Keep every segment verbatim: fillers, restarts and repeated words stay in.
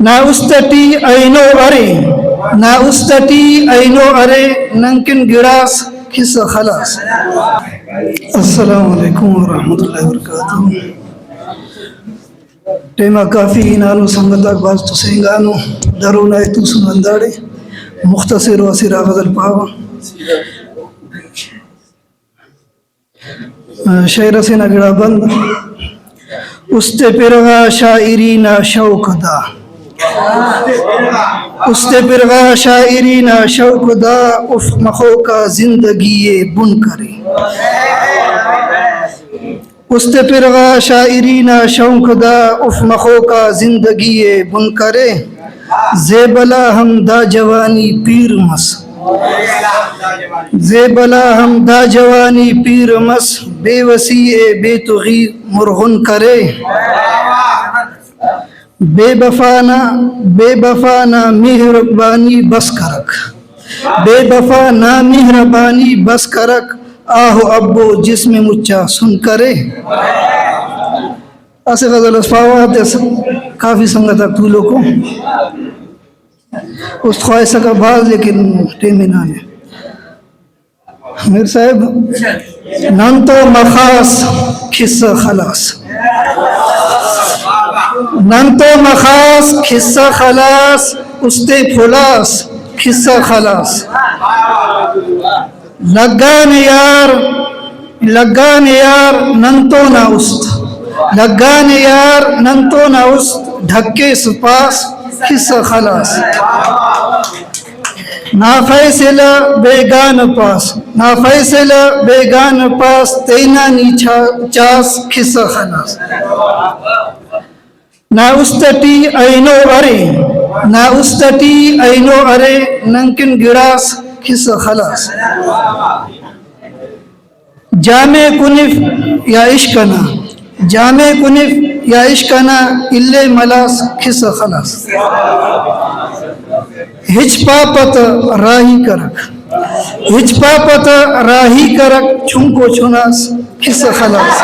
نا است ٹی اینو ارے، نا است ٹی اینو ارے، ننکن گڑاس کسہ خلاس۔ السلام علیکم ورحمۃ اللہ وبرکاتہ۔ ٹائم آ کافی ہنانو، سنگت آک بھاز تسینگانو، درو نا توسن ہنداڑے مختصر و اسہ ارا غزل پاوہ۔ شئیر اسے نا گڑا بند۔ است پرغا شاعری نا شوق دا، است پرغا شاعری نا شوق دا، اف مخوکا زندگی ءِ بن کرے۔ است پرغا شاعری نا شوق دا، اف مخوکا زندگی ءِ بن کرے۔ زیبل آ ہم دا جوانی پیر مس، زیبل آ ہم دا جوانی پیر مس، بے وسی ءِ بے تغی مرغن کرے۔ بے وفا نا، بے وفا نا مہربانی بس کرک، بے وفا نا مہربانی بس کرک، آہو ابو جسم مچا سن کرے۔ اسہ غزل اس پاوہ تے اس کافی سنگت آک تولوکو۔ است خواہسکہ بھاز، لیکن ٹائم ہنانے۔ میر صاحب، نن تو مخاس کسہ خلاس، نن تو مخاس کسہ خلاس، است پھلاس کسہ خلاس۔ لگانے یار، لگانے یار، نن تو نا است۔ لگانے یار، نن تو نا است۔ ڈھکیس پاس، کسہ خلاس۔ نا فیصلہ بیگانہ پاس، نا فیصلہ بیگانہ پاس، تینا نی چا-، چاس، کسہ خلاس۔ نا است ٹی اینو ارے، نا است ٹی اینو ارے، ننکن گڑاس کسہ خلاس۔ جامے کنف یا عشق انا، جامے کنف یا عشق انا، الے ملاس کسہ خلاس۔ ہچ پاپہ تہ راہی کرک، ہچ پاپہ تہ راہی کرک، چنکو چناس کسہ خلاس۔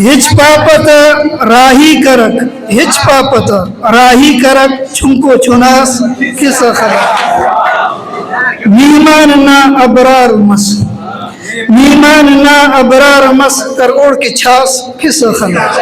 ہچ پاپہ تہ راہی کرک، ہچ پاپہ تہ راہی کرک، چنکو چناس کسہ خلاس۔ مہمان نا ابرار مس، مہمان نا ابرار مس، کر اوڑکہ چھاس کسہ خلاس۔